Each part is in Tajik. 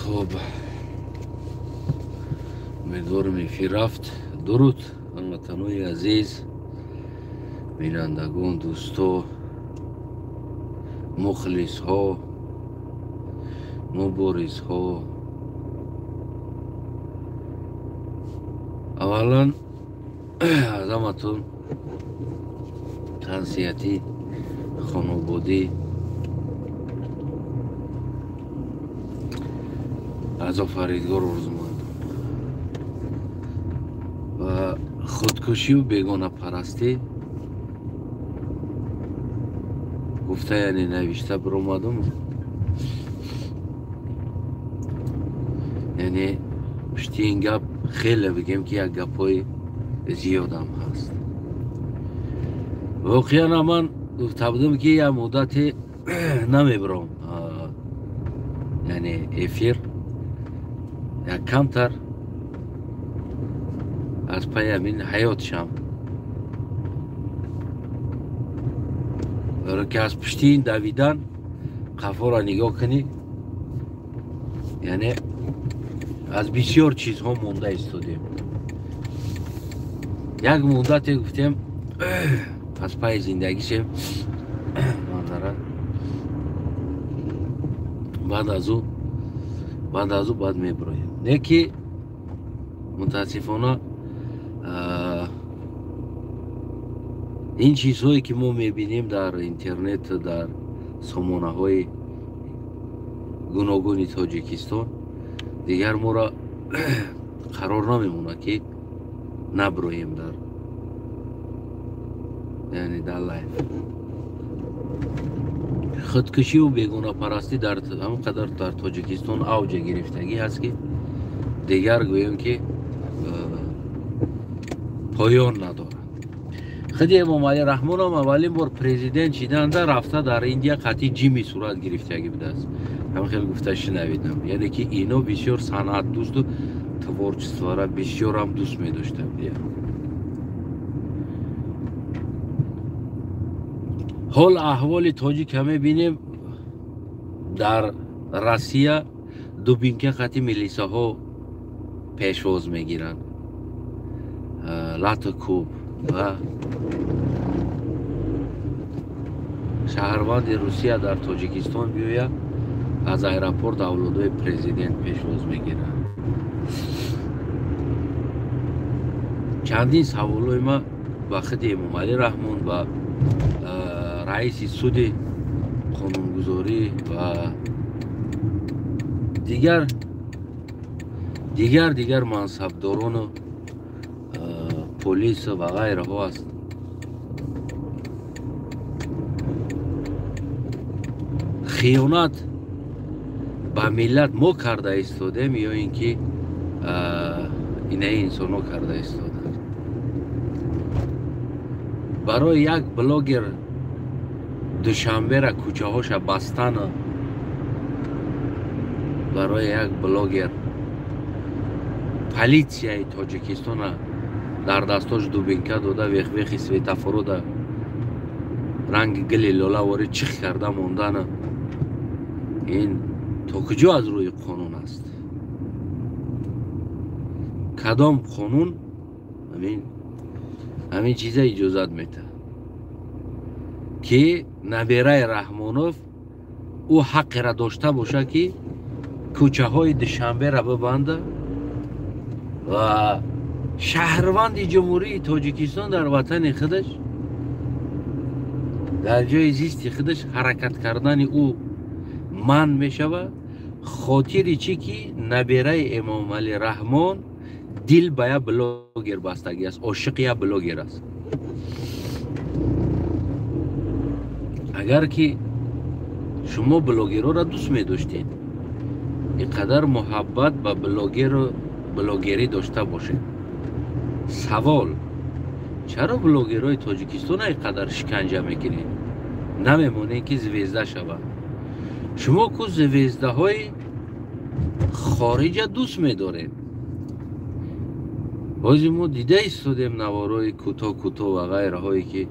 Хуб, умедворам эфир рафт. Дуруд, ҳамватанои азиз, бинандагон, дӯсто, мухлисҳо, муборизҳо. Аввалан аз ҳаматон тансиҳатӣ, хонободӣ, аз офаридгор орзумандам ва худкушию бегонапарастӣ гуфта, яъне навишта биромадум, яъне пушти ин гап хеле бигем ки як гапҳои зиёдам ҳаст. Воқеан ман гуфта будам ки як муддате намебиром, яъне эфир як камтар аз пайи ҳамин ҳаёт шам, ки аз пушти ин давидан қафоро нигоҳ кунӣ, яъне аз бисёр чизҳо монда истодем. Як муддате гуфтем аз пайи зиндагишем, манзара баъд аз ӯ баъд мебироем. Не ки мутаассифона ин чизҳое ки мо мебинем дар интернет, дар сомонаҳои гуногуни Тоҷикистон, дигар моро қарор намемонад ки набироем дар, яъне дар лайв. Худкушиву бегонапарастӣ дар ҳамон қадар дар Тоҷикистон авҷа гирифтагӣ ҳаст ки дигар гӯем ки поён надорад. Худи Эмомалӣ Раҳмонам аввалин бор президент шиданда рафта дар Индия қатъи ҷими сурат гирифтагӣ будааст. Ҳамин хел гуфта шинавидам. Яъне ки ино бисёр санъат дӯсту творчествора бисёрам дӯст медошта будия. Ҳол аҳволи тоҷика мебинем, дар Россия дубинка қати милисаҳо пешвоз мегиранд, лату кӯб, ва шаҳрванди Русия дар Тоҷикистон биёяд, аз аэропорт авлодои президент пешвоз мегиранд. Чандин саволҳои ма ба худи Эмомалӣ Раҳмон, ба раиси суди қонунгузорӣ ва дигар мансабдорону полис ва ғайраҳо аст. Хиёнат ба миллат мо карда истодем ё ин ки инаи инсонҳо карда истоданд? Барои як блогер Душанбера кӯчаҳоша бастану, барои як блогер политсияи Тоҷикистона дар дастош дубинка дода, вехвехи светофорода ранги гили лолаворӣ чих карда мондана, ин то куҷо аз рӯи қонун аст? Кадом қонун ҳамин чиза иҷозат метаҳад ки набераи Раҳмонов ӯ ҳаққера дошта бошад ки кӯчаҳои Душанбера бибанда ва шаҳрванди Ҷумҳурии Тоҷикистон дар ватани худаш, дар ҷои зисти худаш ҳаракат кардани ӯ манъ мешавад, хотири чӣ ки набераи Эмомалӣ Раҳмон дил ба як блогер бастагӣ аст, ошиқи як блогер аст. Агар ки шумо блогерҳоро дӯст медоштед, ин қадар муҳаббат ба блогеру блогерӣ дошта бошед, савол: чаро блогерҳои Тоҷикистона ин қадар шиканҷа мекунед? Намемонед ки звезда шавад. Шумо ку звездаҳои хориҷа дӯст медоред. Ҳозир мо дида истодем наворҳои кӯтоҳ кӯтоҳ ва ғайраҳое ки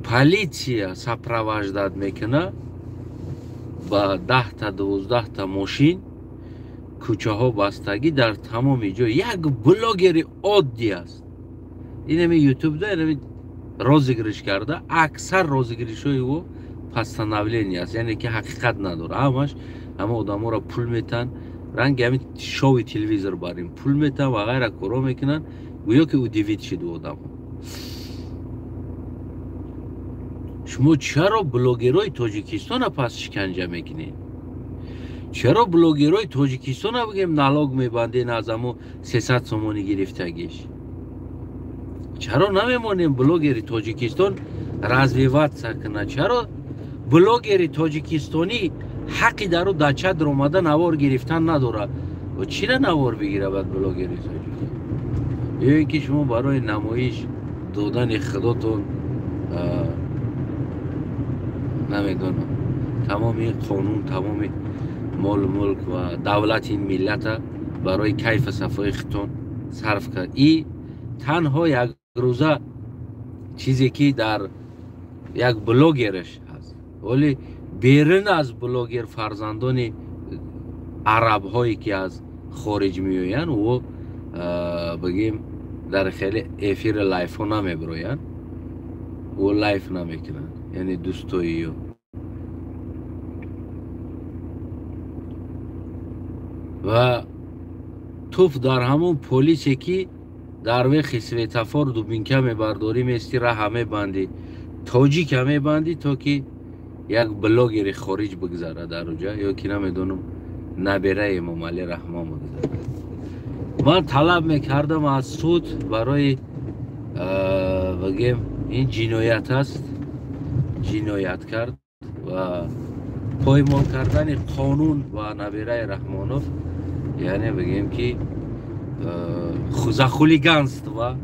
полиция сопровождать мекунад. Ба 10 та 12 та мошин кӯчаҳо бастагӣ, дар тамоми ҷой як блогери оддӣ аст. Инами ютубда инами розыгрыш карда, аксар розыгрыш ҳои ӯ постановление аст, яъне ки ҳақиқат надорад. Ҳамаш ҳама одаморо пул метан, ранги ҳамин шоуи телевизор барин пул метан ва ғайра коро мекунанд, гӯё ки удивить шид одамо. Шумо чаро блогерҳои Тоҷикистона пас шиканҷа мекунед? Чаро блогерҳои Тоҷикистона, бигем, налог мебанден аз амо 300 сомонӣ гирифтагиш? Чаро намемонем блогери Тоҷикистон развиваться кунад? Чаро блогери тоҷикистонӣ ҳаққи дару дача омада навор гирифтан надорад? Чира навор бигира бад блогери тоҷик? Ё ин ки шумо барои намоиш додани худотон, намедонам, тамоми қонун, тамоми молу мулк ва давлати ин миллата барои кайфу сафои худтон сарф кард. И танҳо якрӯза чизе ки дар як блогераш ҳаст, вале берун аз блогер фарзандони арабҳое ки аз хориҷ меоянд, ӯ, бигем, дар хеле эфири live ҳо намебироянд, ӯ live намекунанд, яъне дӯстоиё. Ва туф дар ҳамон полисе ки дар вехи светофор дубинка мебардорӣ, мести, раҳа мебандӣ, тоҷика мебандӣ, то ки як блогери хориҷ бигзара дар уҷа ё ки, намедонам, набераи Эмомалӣ Раҳмон бигзара. Ман талаб мекардам аз суд барои, бигем, ин ҷиноят аст, ҷиноят кард ва поймол кардани қонун ва набераи Раҳмонов, яъне бигем ки за хулиганство.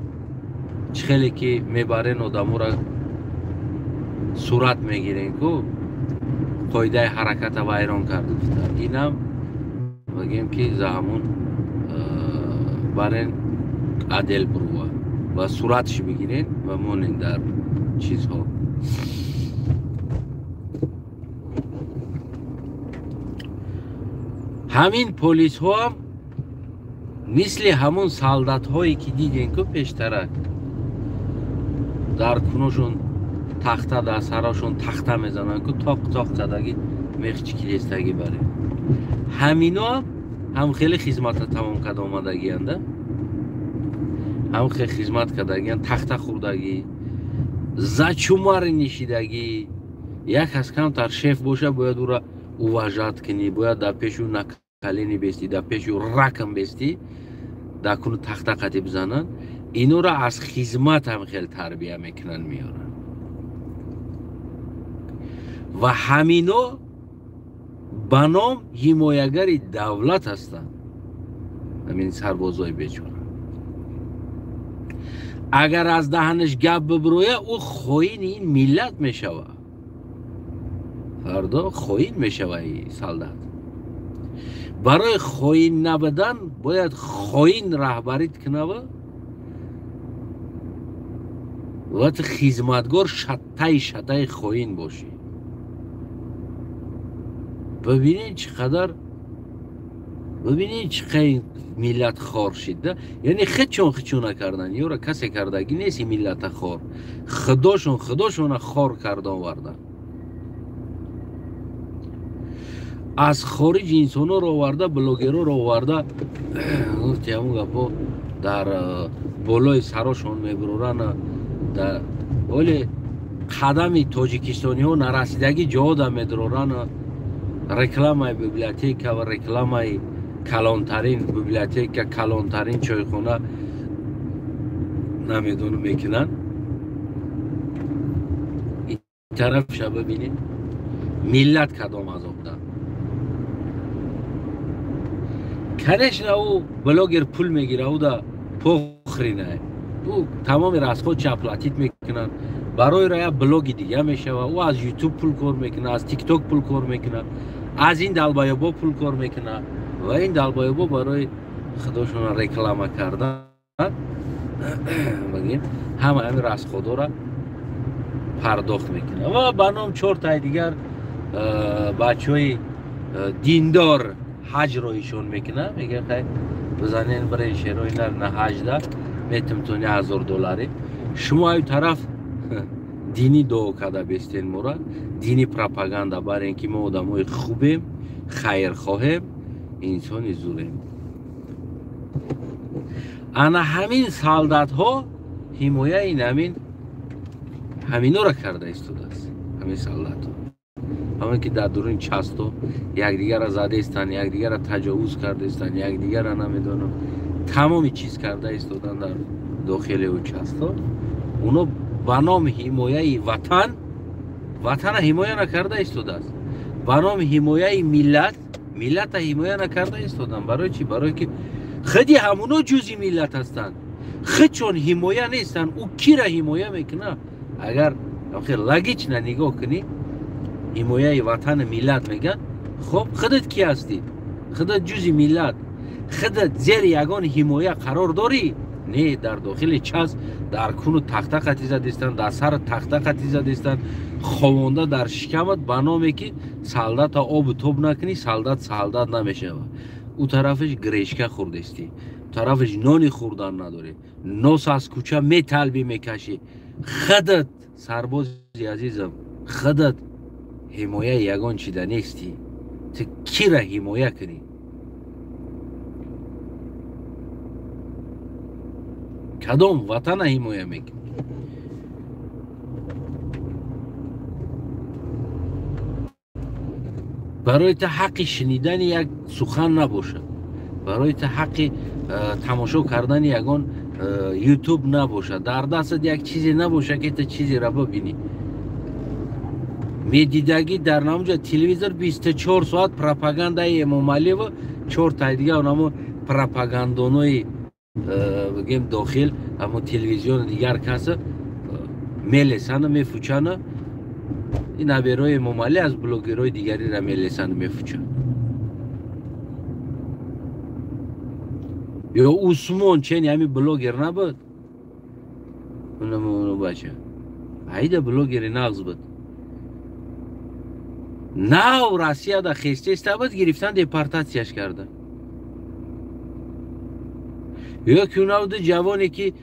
Чӣ хеле ки мебарен одаморо, сурат мегирен ку, қоидаи ҳараката вайрон кард гуфта, инам, бигем ки, за ҳамун барен отдел бурва ва суратш бигирен ва монен дар чизҳо. Ҳамин полисҳоам мисли ҳамон солдатҳое ки дидем ку пештарак, дар куношон тахта, дар сарашон тахта мезананд ку, тоқ тоқ кадаги, мехчикилестагӣ баре, ҳаминоам ҳам хеле хизмата тамом карда омадагианда, ҳам хеле хизмат кардагиян, тахта хӯрдагӣ, зачумари нишидагӣ. Як кас камтар шеф боша, бояд ӯра уважать кунӣ, бояд дар пешу на колени бести, дар пешу ракам бести, дар куну тахта қатӣ бизананд. Инора аз хизмат ҳам хеле тарбия мекунанд, меоранд ва ҳамино ба ном ҳимоягари давлат ҳастанд. Ҳамин сарбозои бечора, агар аз даҳанаш гап бибироя, ӯ хоини ин миллат мешавад, фардо хоин мешава солдат. Барои хоин набудан бояд хоин раҳбарит кунава ва ту хизматгор шаттаи шаттаи хоин бошӣ. Бибинед, чӣ қадар, бибинед, чӣ қадар миллат хор шид. Яъне худшон худшон накардан, ёра касе кардагӣ нест. Ин миллата хор худошон худошона хор карда овардан. Аз хориҷ инсонҳоро оварда, блогерҳоро оварда, гуфти ҳамун гапҳо дар болои сарошон мебуроранд. Оле қадами тоҷикистониҳо нарасидагӣ ҷода медуроранд, рекламаи библиотека ва рекламаи калонтарин библиотека, калонтарин чойхона, намедонам, мекунанд. Ин тарафша бибинед, миллат кадом азобда. Конечно, ӯ блогер пул мегира, ӯ да похрен а, ӯ тамоми расход ча оплатить мекунад, барои ра як блоги дига мешава. Ӯ аз Ютуб пул кор мекунад, аз Тикток пул кор мекунад, аз ин долбоёб о пул кор мекунад ва ин долбоёб о барои худошона реклама кардан, бигем, ҳама ҳамин расход ора пардохт мекунад ва ба ном чортаи дигар. бачаҳои диндор ҳаҷ роишон мекунад, мегӯяд хай бизанен бирен шерои нар на ҳаҷда метимтони $1000. Шумо аю тараф динӣ дуо карда бестен мора, динӣ пропаганда барен ки мо одамои хубем, хайрхоҳем, инсони зурем. Ана ҳамин солдатҳо ҳимояи ҳаминора карда истодааст. Ҳамин солдатҳо ҳамон ки дар дуруни часто якдигарро задаистанд, якдигарро таҷовуз кардаистанд, якдигарро намедонам тамоми чиз карда истоданд дар дохили ӯ часто. Оно ба номи ҳимояи ватан, ватана ҳимоя накарда истодааст. Ба номи ҳимояи миллат, миллата ҳимоя накарда истоданд. Барои чӣ? Барои ки худи ҳамуно ҷузъи миллат ҳастанд. Худшон ҳимоя нестанд. Ӯ кира ҳимоя мекунад? Агар логично нигоҳ кунӣ, ҳимояи ватани миллат мегӯянд. Хоб, худат ки ҳастӣ? Худат ҷузъи миллат. Худат зери ягон ҳимоя қарор дорӣ? Не, дар дохили час дар куну тахта қатӣ задистанд, дар сар тахта қатӣ задистанд, ховонда дар шикамат ба номе ки солдата обу тоб накунӣ, солдат солдат намешавад. Ӯ тарафаш грешка хӯрдестӣ, тарафаш нони хӯрдан надорӣ, нос аз кӯча металбӣ мекашӣ. Худат сарбози азизам, худат ҳимояи ягон чида нестӣ. Ту кира ҳимоя кунӣ? Кадом ватана ҳимоя мекунӣ? Барои ту ҳаққи шунидани як сухан набошад, барои ту ҳаққи тамошо кардани ягон ютуб набошад, дар дастат як чизе набошад ки ту чизеро бибинӣ. Медидагӣ дар намуҷа телевизор 24 соат пропагандаи Эмомалиева, чортай дига онамо пропагандонои бигем дохил ҳамо телевизиони дигар каса мелесана мефучана. Ин наберои Эмомалӣ аз блогерҳои дигариро мелесана мефучанд. Ё Усмон чени ҳамин блогер набуд? Унамо бача айда блогери нағз буд. Нав Россияда хестеста буд, гирифтан депортатсияш карда. Ё ки унавду ҷавоне ки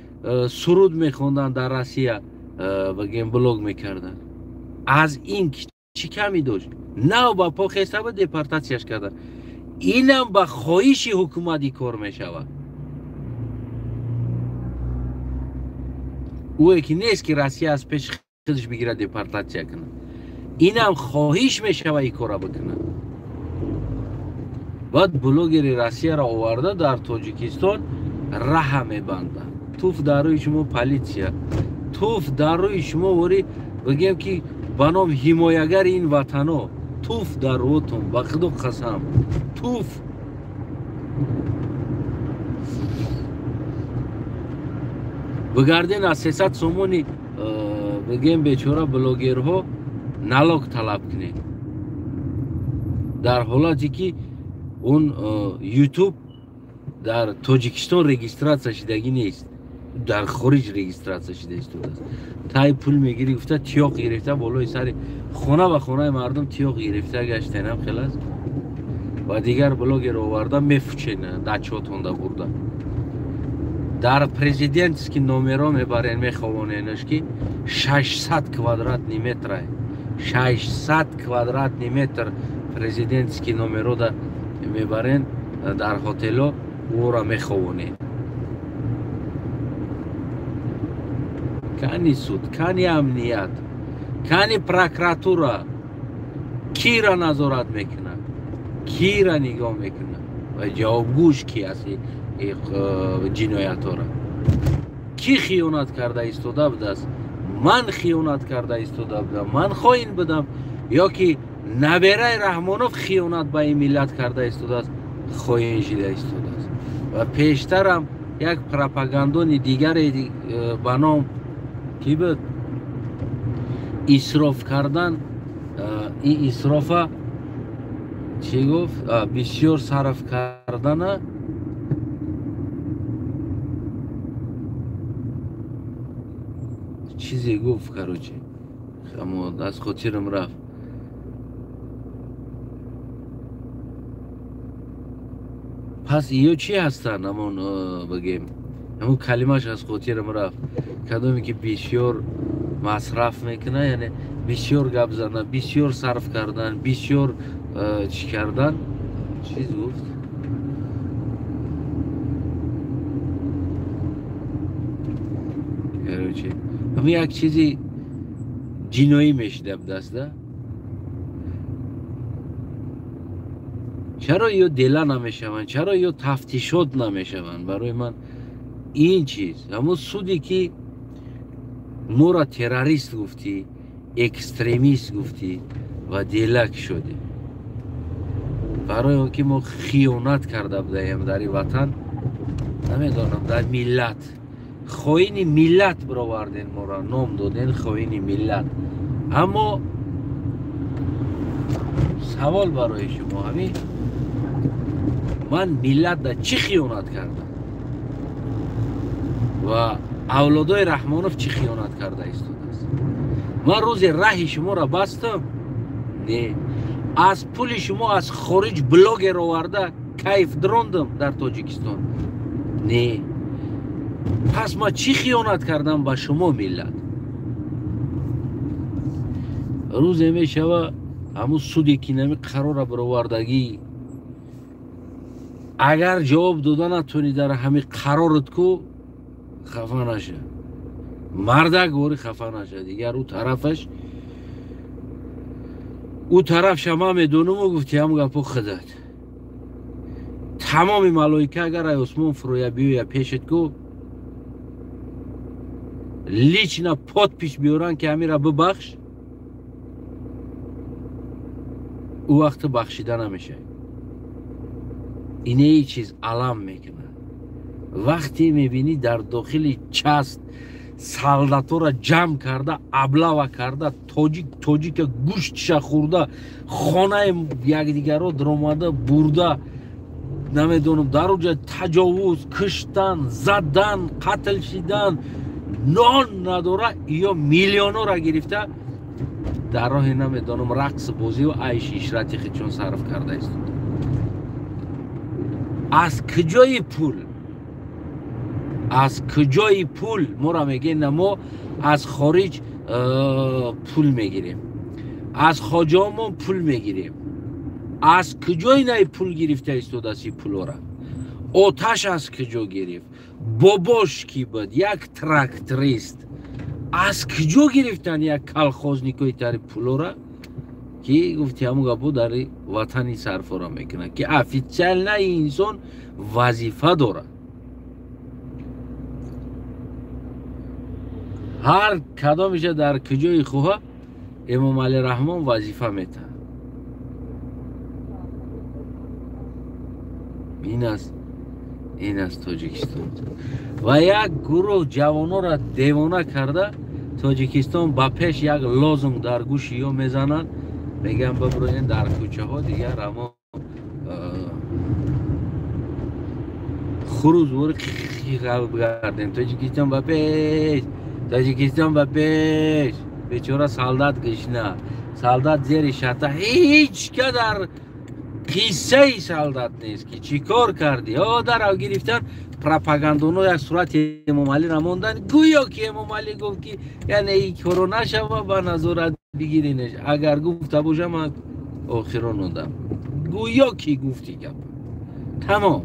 суруд мехонданд дар Россия, бигем блог мекарданд. Аз ин чӣ ками дошт? Нав ба по хеста буд, депортатсияш карда. Инам ба хоҳиши ҳукумати кор мешавад. Ӯе ки нест ки Россия аз пеши худаш бигирад депортатсия кунад. Инам хоҳиш мешавад ин корро бикунад. Баъд блогери Россияро оварда дар Тоҷикистон раҳа мебандад. Туф дар рӯи шумо полиция, туф дар рӯи шумо вори бигем ки ба ном ҳимоягари ин ватано, туф дар рӯтон, ба худо қасам, туф. Бигарден аз 300 сомони бигем бечора блогерҳо налог талаб кунед. Дар ҳолате ки он ютуб дар Тоҷикистон регистратсия шидагӣ нест, дар хориҷ регистратсия шида истодааст. Тай пул мегирӣ гуфта тиёқ гирифта болои сари хона ба хонаи мардум тиёқ гирифта гаштенам хел аст. Ва дигар блогер оварда мефучен дачотонда бурда. Дар президентский номеро мебарен меховоненаш ки 600 квадратный метр, 600 квадратный метр президентский номеро да мебарен дар ҳотело ӯро меховонед. Кани суд, кани амният, кани прокуратура кира назорат мекунад, кира нигоҳ мекунад ва ҷавобгӯш ки аст ҷиноятҳоро? Ки хиёнат карда истода будааст? Ман хиёнат карда истода будам, ман хоин будам, ё ки набераи Раҳмонов хиёнат ба ин миллат карда истодааст, хоин шида истодааст. Ва пештарам як пропагандони дигаре ба ном ки буд, исроф кардан, ин исрофа чӣ гуфт, бисёр сарф кардана чизе гуфт, короче, аз хотирам рафт. Пас ё чӣ ҳастанд? Ҳамон бигем, ҳамон калимаш аз хотирам рафт, кадоме ки бисёр масраф мекунад, яъне бисёр гап задан, бисёр сарф кардан, бисёр чӣ кардан, чиз гуфт. Короче, ҳамин як чизи ҷиноӣ мешида даста. Чаро ё дела намешаванд? Чаро ё тафтишот намешаванд? Барои ман ин чиз, ҳамон суде ки моро террорист гуфтӣ, экстремист гуфтӣ ва делак шудӣ, барои он ки мо хиёнат карда будаем дар ин ватан, намедонам, дар миллат, хоини миллат бироварден, моро ном доден хоини миллат. Аммо савол барои шумо ҳамин: ман миллат дар чӣ хиёнат кардам ва авлодои Раҳмонов чӣ хиёнат карда истодааст? Ман рӯзе раҳи шуморо бастам? Не. Аз пули шумо аз хориҷ блогер оварда кайф дрондам дар Тоҷикистон? Не. Пас ман чӣ хиёнат кардам ба шумо, миллат? Рӯзе мешава ҳамун суде ки нами қарора бировардагӣ, агар ҷавоб дода натонӣ дар ҳамин қарорат, ку хафа наша, мардак вори хафа наша. Дигар ӯ тарафаш, ӯ тарафша ман медонуму гуфти ҳам гапо худат. Тамоми малоика агар ай осмон фуроя биёя пешат, ку лично подпись биёранд ки ҳамира бибахш, ӯ вақт бахшида намешавад. Инеи чиз алам мекунад. Вақте мебинӣ дар дохили част солдатора ҷамъ карда, аблава карда, тоҷик тоҷика гӯштша хӯрда, хонаи якдигарро даромада бурда, намедонам, дар уҷа таҷовуз, киштан, задан, қатл шидан, нон надора, ё миллионора гирифта дар роҳи намедонам рақс бозиву айши ишрати худшон сарф карда истода. Аз куҷои пул? Аз куҷои пул? Моро мегӯем, на мо аз хориҷ пул мегирем, аз хоҷаомон пул мегирем. Аз куҷои най пул гирифта истодааст и пулора? Оташ аз куҷо гирифт? Бобош ки буд? Як тракторист. Аз куҷо гирифтан як колхозникои тари пулора ки гуфти ҳамун гапо дар ватани сарфора мекунад, ки официально инсон вазифа дорад. Ҳар кадомиша дар куҷои хоҳа Эмомалӣ Раҳмон вазифа метаҳад. Ин аст Тоҷикистон. Ва як гурӯҳ ҷавонора девона карда Тоҷикистон ба пеш як лозунг дар гӯши ё мезананд, мегӯянд бибироен дар кӯчаҳо, дигар ҳамон хуруз вори бигардем. Тоҷикистон ба пеш, Тоҷикистон ба пеш. Бечора солдат гишна, солдат зери шата, ҳеҷ кадар қиссаи солдат нест ки чӣ кор кардӣ. О, дарав гирифтан пропагандоно як сурати Эмомалиро мондан, гӯё ки Эмомалӣ гуфт ки яъне ин коро нашава, ба назорат бигиринеш. Агар гуфта боша, ман охирон одам. Гӯё ки гуфти гап тамом.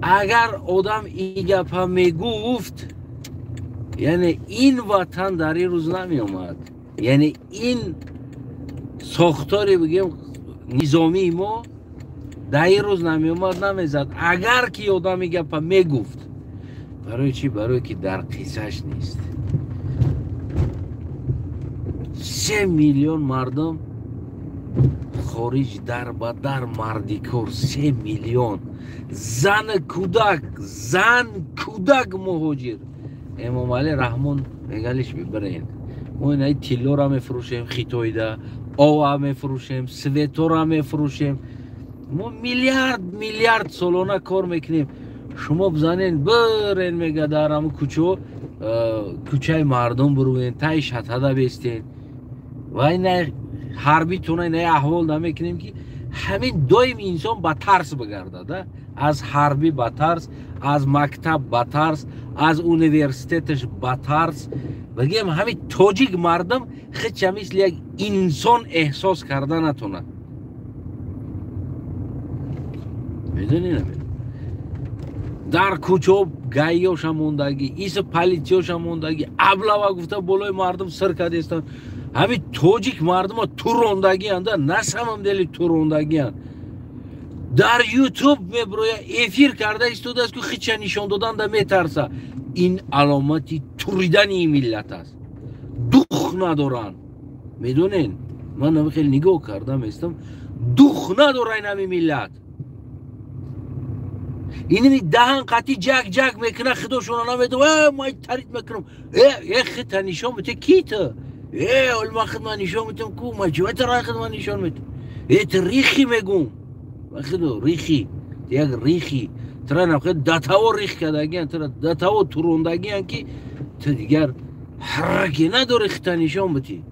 Агар одам ин гапа мегуфт, яъне ин ватан дар ин рӯз намеомад, яъне ин сохтори бигем низомии мо дар ин рӯз намеомад, намезад. Агар ки одам ин гапа мегуфт. Барои чӣ? Барое ки дар қиссаш нест. 3 миллион мардум хориҷ дар ба дар мардикор, 3 миллион зан кӯдак, зан кӯдак муҳоҷир. Эмомалӣ Раҳмон мегалиш бибирен, мо инаи тиллора мефурӯшем Хитоида, ова мефурӯшем, светора мефурӯшем, мо миллиард миллиард солона кор мекунем. Шумо бизанен бирен, мега дар ҳамун кӯчо, кӯчаи мардум бируен, таи шатада бестен ва ина ҳарбитона инаи аҳвол намекунем ки Ҳамин доим инсон ба тарс бигардад, аз ҳарбӣ ба тарс, аз мактаб ба тарс, аз университеташ ба тарс. Бигем ҳамин тоҷик мардум хича мисли як инсон эҳсос карда натонад. Медонӣ намедонӣ? Дар кӯчаҳо гаиёша мондагӣ, иса политсиёша мондагӣ, аблава гуфта болои мардум сир кардестанд. Ҳамин тоҷик мардума турондагианд, на самом деле турондагианд. Дар ютуб меброя эфир карда истодааст, ку хича нишон доданда метарса. Ин аломати туридани ин миллат аст. Дух надоранд. Медонен? Ман ҳамин хеле нигоҳ кардам естам, дух надоранд ҳамин миллат. Инами даҳан қатӣ ҷак ҷак мекунад, худошона намедонад, ман тарид мекунам. Э хита нишон мете ки ту? Э оли ман хид ман нишон метам ку, ман чӣ тара хид ман нишон метам? Э ту рихи мегум. Ман хидо рихи, як рихи. Тра нахед датаво рих кардагиан, тра датаво турондагиан ки ту дигар ҳарраке надорӣ хита нишон битӣ.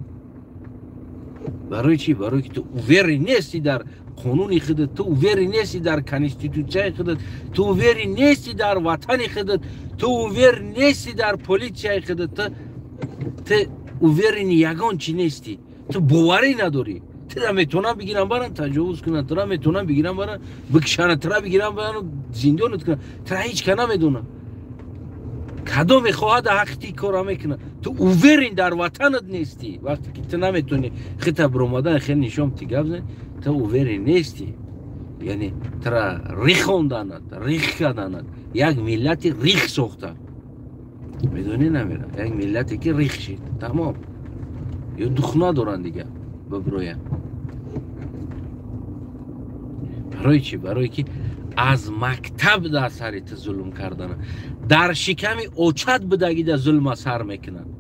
Барои чӣ? Барои ки ту уверен нестӣ дар қонуни худат, ту уверен нестӣ дар конститутсияи худат, ту уверен нестӣ дар ватани худат, ту уверен нестӣ дар политсияи худат, ту уверени ягон чӣ нестӣ. Ту боварӣ надорӣ. Тура метавонанд бигиранд баранд таҷовуз кунанд, тура метавонанд бигиранд баранд бикшананд, тура бигиранд баранд зиндонат кунанд. Тура ҳеҷ ка намедонад. Кадом мехоҳад ҳаққи ти кора мекунад. Ту уверен дар ватанат нестӣ. Вақте ки ту наметавонӣ хита биромадан хел нишон ти гап зани, ту уверен нестӣ. Яъне тура рихонданат, рих карданат. Як миллати рих сохта. Медонӣ намера? Як миллате ки рих шид. Тамом. Ё дух надоранд дигар биброянд. Барои чӣ? Барои ки аз мактаб дар сари ту зулм кардана, дар шиками очат будагида зулма сар мекунанд.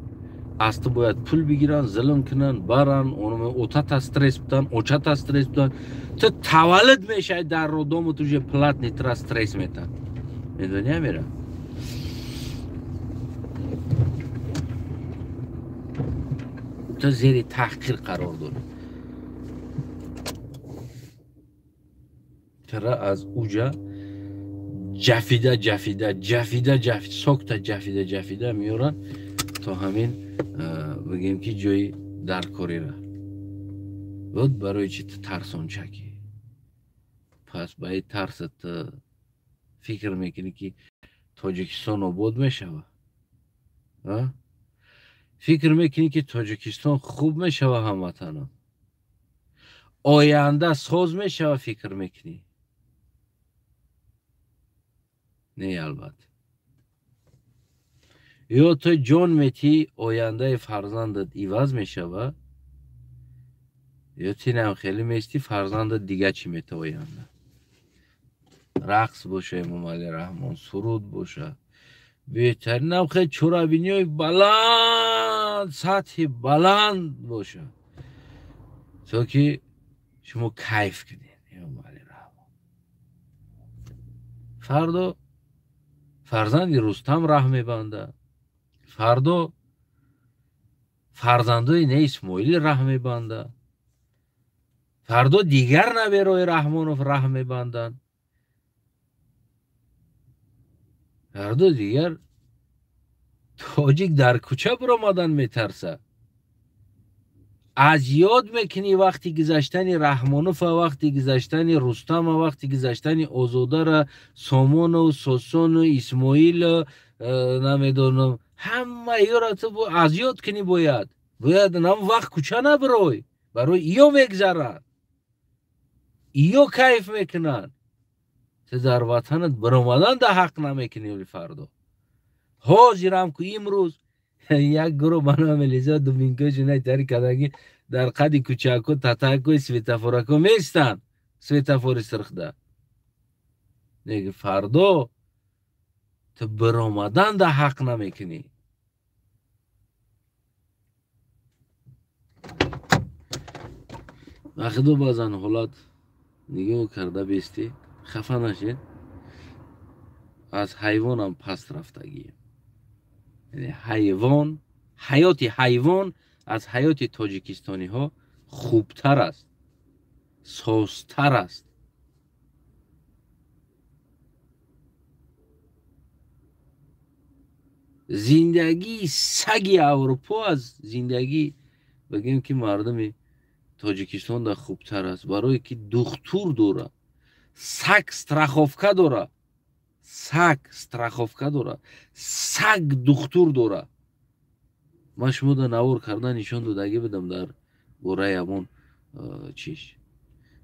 Аз ту бояд пул бигиранд, зулм кунанд, баранд, отата стресс бутанд, очата стресс бутанд. Ту таваллуд мешавӣ дар роддому, ту уже платный тра стресс метанд. Медонӣ амира? Ту зери таҳқир қарор дорӣ. Тра аз уҷа ҷафида ҷафида ҷафида ҷафида сокта ҷафида ҷафида меоранд то ҳамин бигем ки ҷои даркорира. Вот барои чи ту тарсончакӣ. Пас ба ин тарса ту фикр мекунӣ ки Тоҷикистон обод мешава? Фикр мекунӣ ки Тоҷикистон хуб мешава ҳамватанам? Оянда соз мешава фикр мекунӣ? Не, албатта. Ё ту ҷон метӣ, ояндаи фарзандат иваз мешава, ё тинам хеле местӣ, фарзандат дига чӣ мета оянда? Рақс боша, Эмомалӣ Раҳмон, суруд боша. Беҳтаринам хеле чорабиниҳои баланд, сатҳи баланд боша, то ки шумо кайф кунед, Эмомалӣ Раҳмон. Фардо фарзанди Рустам раҳ мебандад, фардо фарзандои не Исмоил раҳ мебандад, фардо дигар наберои Раҳмонов раҳ мебанданд, фардо дигар тоҷик дар кӯча биромадан метарсад. Аз ёд мекунӣ вақти гузаштани Раҳмонова, вақти гузаштани Рустама, вақти гузаштани Озодара, Сомону, Сосону, Исмоилу, намедонам, ҳама ёро ту аз ёд кунӣ. Бояд нам вақт кӯча набирой, барои иё мегзаранд, иё кайф мекунанд. Ту дар ватанат биромадан да ҳақ намекунӣ фардо. Ҳозирам ку имрӯз як гурӯҳ ба номи Лиза дубинкошина тари кадаги дар қади кӯчако, татакои светофорако местанд, светофори сирхда. Неги фардо ту биромадан да ҳақ намекунӣ. Вақто баъзан ҳолат нигоҳ карда бестӣ, хафа нашед, аз ҳайвонам паст рафтагием. Ҳайвон, ҳаёти ҳайвон аз ҳаёти тоҷикистониҳо хубтар аст, созтар аст. Зиндагии саги Аврупо аз зиндагӣ бигем ки мардуми Тоҷикистон да хубтар аст, барое ки духтур дора, саг страховка дора, саг страховка дора, саг духтур дора. Ман шумо да навор карда нишон додагӣ будам дар бораи ҳамон чиш.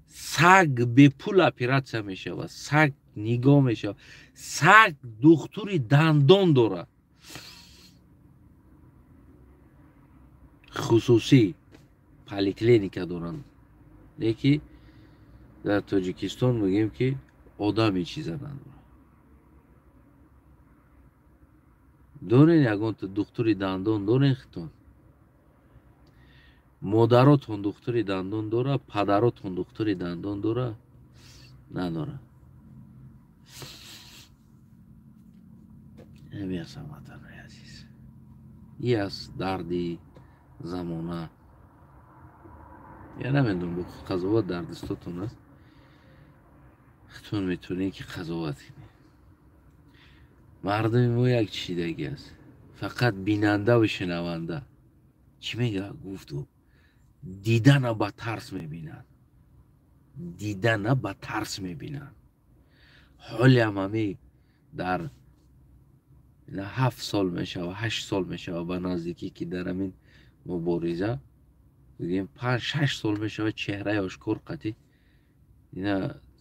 Саг бепул оператсия мешавад, саг нигоҳ мешавад, саг духтури дандон дора. Хусусӣ поликлиника доранд. Леки дар Тоҷикистон мегӯем ки одами чиза надорад. Дорен ягон духтури дандон дорен хитон? Модаротон духтури дандон дора, падаротон духтури дандон дора? Надора. Ҳамин аст, ҳамватанои азиз. И аст дарди замона. Я намедонам, қазоват дар дастотон аст. Хитон метавонед ки қазоват кунед. Мардуми мо як чидаги аст. Фақат бинанда ва шунаванда. Чӣ мегӯяд? Гуфту дидана ба тарс мебинанд. Дидана ба тарс мебинанд. Ҳолиам ҳами дар 7 сол мешава, 8 сол мешава ба наздикӣ ки дар ҳамин мубориза бигӯем 5-6 сол мешава чеҳраи ошкор қатӣ, ина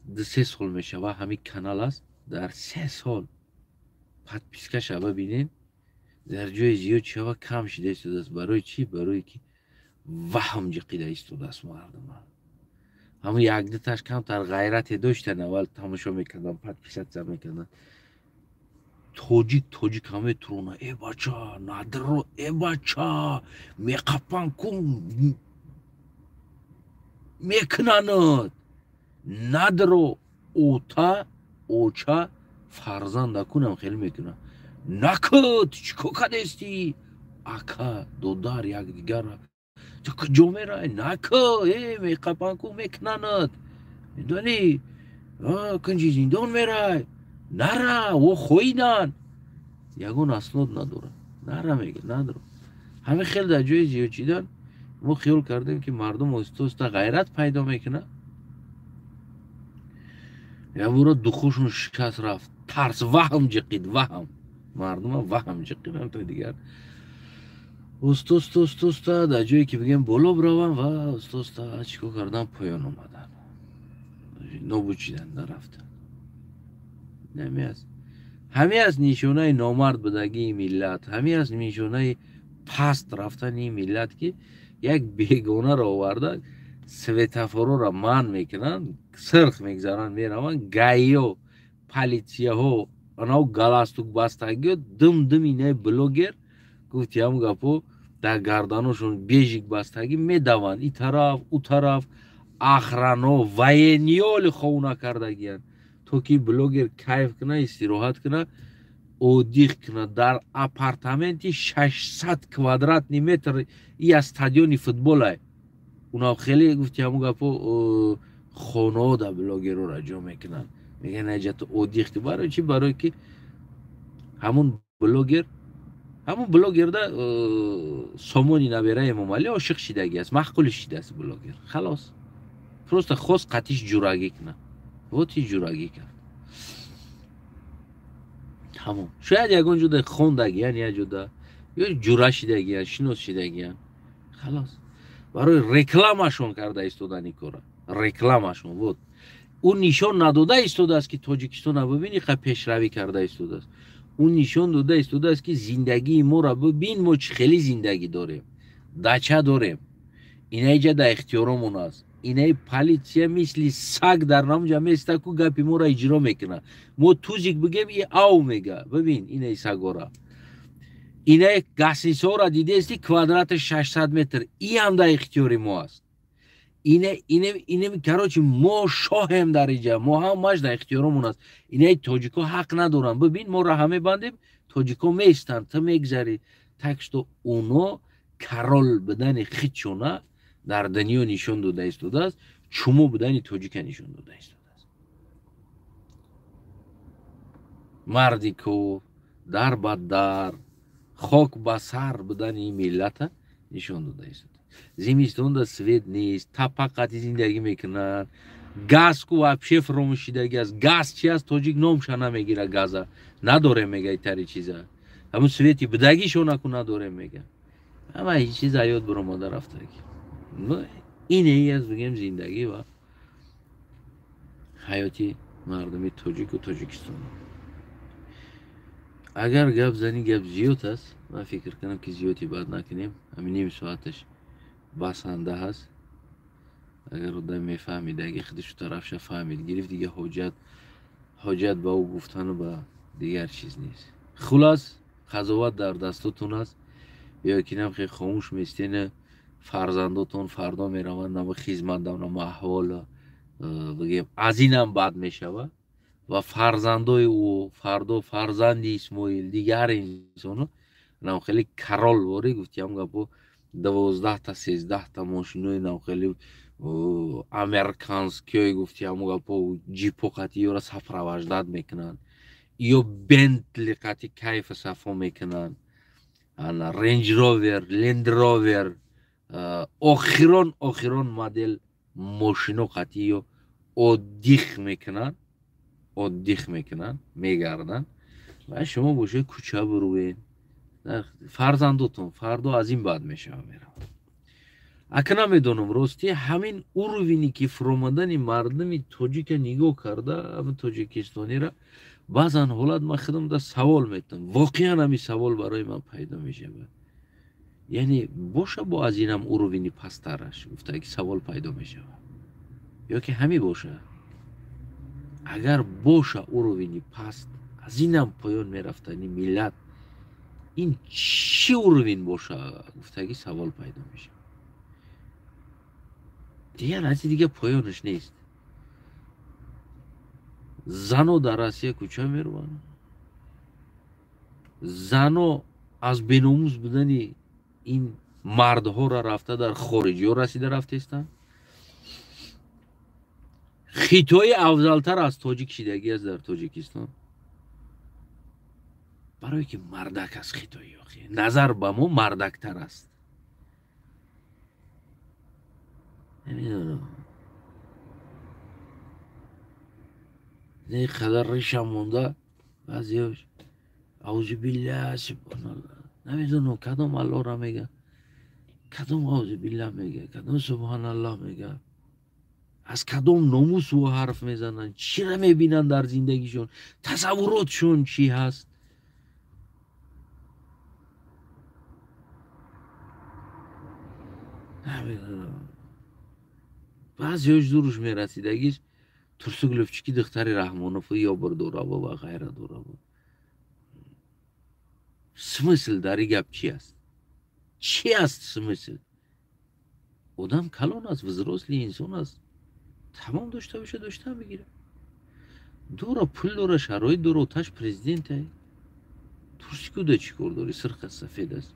2-3 сол мешава ҳамин канал аст. Дар 3 сол подписка шава бинен, дар ҷои зиёд шава кам шида истодааст. Барои чӣ? Барое ки ваҳм ҷиқида истодааст мардума. Ҳамун якдуташ камтар ғайрате доштан, аввал тамошо мекардан, подписатсия мекардан. Тоҷик тоҷик ҳаме турона, э бача надро, э бача меқапан кун мекунанад. Надро ота оча фарзанда кунам хеле мекунад. Накӯ, ту чӣ кор кардести? Ака додар якдигара ту куҷо мерай? Накӯ, э меқапан кун мекунанад. Медонӣ, кунҷи зиндон мерай. Нара, о хоидан. Ягон аснод надорад. Нара мега, надорад. Ҳамин хел дар ҷои зиёд шидан мо хиёл кардем ки мардум оҳиста-оҳиста ғайрат пайдо мекунад. Як бора духушон шикаст рафт. Тарс, ваҳм ҷиқид, ваҳм. Мардума ваҳм ҷиқид, ҳамто дигар. Оҳиста-оҳиста, оҳиста-оҳиста дар ҷое ки бигем боло бираванд ва оҳиста-оҳиста чӣ кор кардан, поён омадан. Нобуд шидан, нарафтан. Ҳамин аст. Ҳамин аст нишонаи номард будагии миллат, ҳамин аст нишонаи паст рафтани миллат, ки як бегонаро оварда светофорҳоро манъ мекунанд, сирх мегзаранд, мераванд, гаиё, политсияҳо, анао галастук бастагиё, дум дум инаи блогер гуфти ҳам гапо дар гарданошон бежик бастагӣ медаванд и тараф, ӯ тараф, охрано, военниёли ховна кардагиянд, то ки блогер кайф куна, истироҳат куна, отдых куна дар апартаменти 600 квадратный метр и аз стадиони футболай. Уна хеле гуфти ҳамун гапо хонаҳо да блогерора ҷо мекунанд. Мегӯянд аҷа ту отдых кун. Барои чӣ? Барое ки ҳамун блогерда сомони набераи Эмомалӣ ошиқ шидагӣ аст, маъқули шидааст блогер. Халос. Просто хост қатиш ҷурагӣ кунад. Вот и ҷурагӣ кард. Тамом. Шояд ягон ҷода хондагиян, як ҷода ё ҷура шидагиян, шинос шидагиян. Халос. Барои рекламашон карда истодани кора. Рекламашон вот. Ӯ нишон надода истодааст ки Тоҷикистонро бибин, иқа пешравӣ карда истодааст. Ӯ нишон дода истодааст ки зиндагии моро бибин, мо чӣ хеле зиндагӣ дорем. Дача дорем. Инаиҷа дар ихтиёромон аст. Инаи полиция мисли саг дар намуҷа места ку гапи моро иҷро мекунад. Мо тузик бигем, и ав мега. Бибин инаи сагора. Инаи гасисора дидести квадрати 600 метр. И ҳам дар ихтиёри мо аст. Ине короче мо шоҳем дар иҷа, мо ҳамаш дар ихтиёромон аст. Инаи тоҷико ҳақ надоранд. Бибин, мо раҳа мебандем, тоҷико меистанд, ту мегзарӣ. Так что уно король будани хичона дар дунё нишон дода истодааст. Чумо будани тоҷика нишон дода истодааст. Марди кор, дар ба дар, хок ба сар будани ин миллата нишон дода истодааст. Зимистонда свет нест, тапа қати зиндагӣ мекунанд. Газ ку вообще фуромӯшидагӣ аст. Газ чи аст? Тоҷик номша намегира, газа надорем мега, итари чиза. Ҳамун свети будагишона ку надорем мега. Ҳама ҳеҷ чиз аёд буромада рафтагӣ. Ине аст, бигем, зиндагӣ ва ҳаёти мардуми тоҷику Тоҷикистон. Агар гап зани, гап зиёд аст. Ман фикр кунам, ки зиёди бад накунем, ҳамин ним соаташ басанда ҳаст. Агар одам мефаҳмидаги, худишу тарафша фаҳмид, гирифт, дига ҳоҷат ба ӯ гуфтану ба дигар чиз нест. Хулас, қазоват дар дастотон аст. Ё ки нам хе хомӯш местена, фарзандотон фардо мераванд намо хизмат, намо аҳвол, бигем, аз инам бад мешавад ва фарзандои ӯ фардо, фарзанди Исмоил, дигар инсоно нам хеле карол ворӣ гуфтиам гапо, 12-та, 13-та мошинои нам хеле американскиёи гуфтиам гапо, ҷипо қати ёра сопровождать мекунанд, ё Бентли қати кайфу сафо мекунанд, ана Рейндж Ровер, Ленд Ровер, охирон модел мошино қати ё отдых мекунанд, отдых мекунанд, мегарданд. Ва шумо боша кӯча бурӯед, фарзандотон фардо аз ин бад мешава, меравад. Ака, намедонам, ростӣ, ҳамин уровень е ки фуромадани мардуми тоҷика нигоҳ карда, ҳамин тоҷикистонира, баъзан ҳолат ман худам да савол метам. Воқеан ҳамин савол барои ман пайдо мешавад, яъне боша бо аз инам уровень и пасттараш гуфта ки савол пайдо мешавад, ё ки ҳамин боша. Агар боша уровень и паст, аз инам поён мерафтани миллат, ин чӣ уровень боша гуфтаги савол пайдо мешавад. Дигар аз дига поёнаш нест. Зано дар Россия кӯча мераванд, зано аз беномус будани ин мардҳоро рафта дар хориҷиҳо расида рафтестанд. Хитои афзалтар аз тоҷик шидагӣ аст дар Тоҷикистон, барое ки мардак аст хитои, охи назар ба мо мардактар аст. Намедонам, не қадар ришам монда, баъзеош аузубилла, субҳоналло, намедонам кадом Аллоҳра мега, кадом аузубилла мега, кадом субҳоналлоҳ мега, аз кадом номус ӯ ҳарф мезананд, чира мебинанд дар зиндагишон, тасаввуротшон чӣ ҳаст. Намедонам, баъзеош зуруш мерасидагиш Турсугловчики духтари Раҳмонов ёбр дораву ва ғайра дораву. Смысл дар ин гап чи аст? Чи аст смысл? Одам калон аст, взрослый инсон аст, тамом дошта боша, дошта бигира. Дора, пул дора, шароит дора, оташ президента. Турсикуда чӣ кор дори? Сирх аст, сафед аст.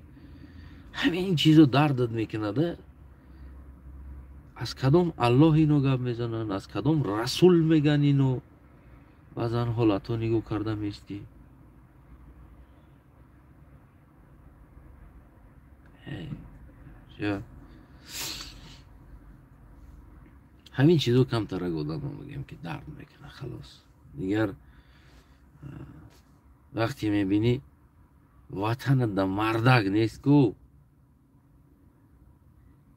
Ҳамин чизо дардат мекунада. Аз кадом Аллоҳ ино гап мезананд, аз кадом расул меган ино? Баъзан ҳолатҳо нигоҳ карда меистӣ. Ҳамин чизо камтарак одамо мегӯям ки дард мекунад, халос. Дигар вақте мебинӣ ватанат да мардак нест ку,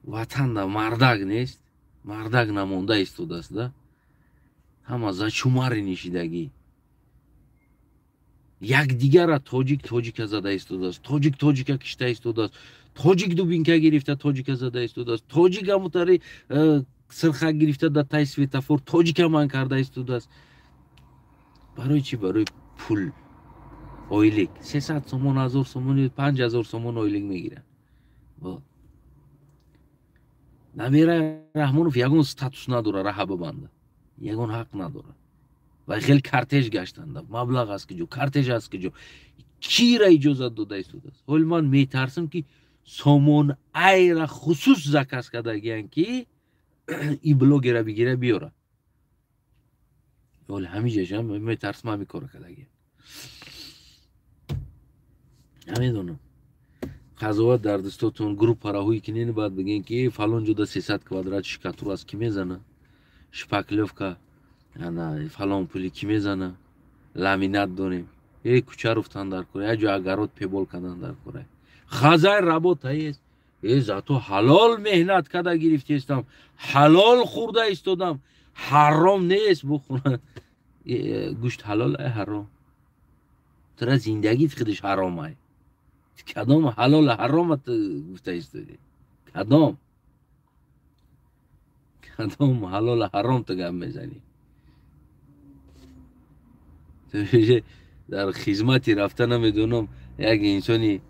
ватанда мардак нест, мардак намонда истодааст да, ҳама зачумари нишидагӣ, якдигара тоҷик тоҷика зада истодааст, тоҷик тоҷика кишта истодааст, тоҷик дубинка гирифта тоҷика зада истодааст, тоҷик ҳамутари сирхак гирифта дар таи светофор тоҷика ман карда истодааст. Барои чӣ? Барои пул. Ойлик 300 сомон, 1000 сомон, 5000 сомон ойлик мегиранд. Намира Раҳмонов ягон статус надора, раҳа бибанда, ягон ҳақ надора. Ва хеле кортеж гаштанда, маблағ аз куҷо, кортеж аз куҷо, кира иҷозат дода истодааст? Ҳол ман метарсам, ки Сомон Айра хусус заказ кардагиян, ки И блогера бигира, биёра. Вале ҳамиҷашам метарсам, ҳами кора кардаги. Намедонам, қазоват дар дастотон. Группара ҳуй кинен, баъд бигӯен, ки фалон ҷода 300 квадрат штукатур аст, ки мезана, шпаклёвка, ана фалон пули, ки мезана, ламинат дорем. Э, кӯча руфтан дар кора, як ҷо огород пебол кардан дар кора. Хозяин, работа есть. Э, зато ҳалол меҳнат карда гирифтестам, ҳалол хӯрда истодам, ҳаром нест. Бухӯра, гӯшт ҳалол ай, ҳаром? Тура зиндагит худиш ҳаромай. Кадом ҳалол ҳаромат гуфта истодӣ? Кадом ҳалол ҳаром ту гап мезанӣ? Дар хизмати рафта, намедонам, як инсони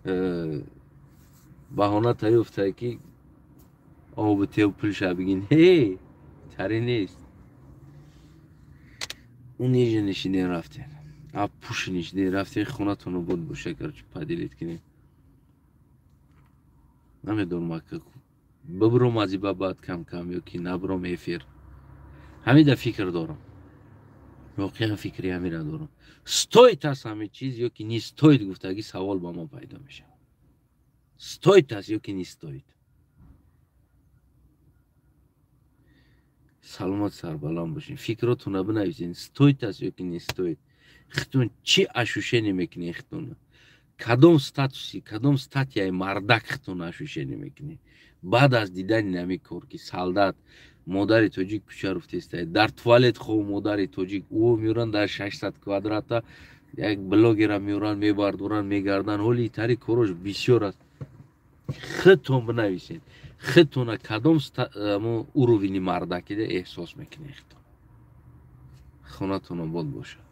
баҳона таёфта, ки обу тев пулша бигин. Ҳе, таре нест. Унижа нишидем, рафтем, а пуши нишидем, рафтем. Хонатоно буд боша, короче, поделить кунем. Намедонам, ака, бибуром аз иба, баъд кам кам ё ки набуром эфир. Ҳамида фикр дорам, воқеан фикри ҳамира дорам. Стоит аст ҳамин чиз ё ки не стоит, гуфтагӣ савол ба мо пайдо мешавад. Стоит аст ё ки не стоит? Саломат, сарбаланд бошед. Фикротона бинависед: стоит аст ё ки не стоит? Хитон чӣ ощущение мекунед? Хитона кадом статуси, кадом статьяи мардак хитона ощущение мекунед баъд аз дидани нами кор, ки солдат, модари тоҷик кӯча руфтеста, дар туалет хов, модари тоҷик ӯ меёранд, дар 600 квадрата як блогера меёранд, мебардоранд, мегарданд. Ҳоли тари корош бисёр аст. Худтон бинависед, худтона кадом уровени мардакида эҳсос мекунед худтон. Хонатон обод бошад.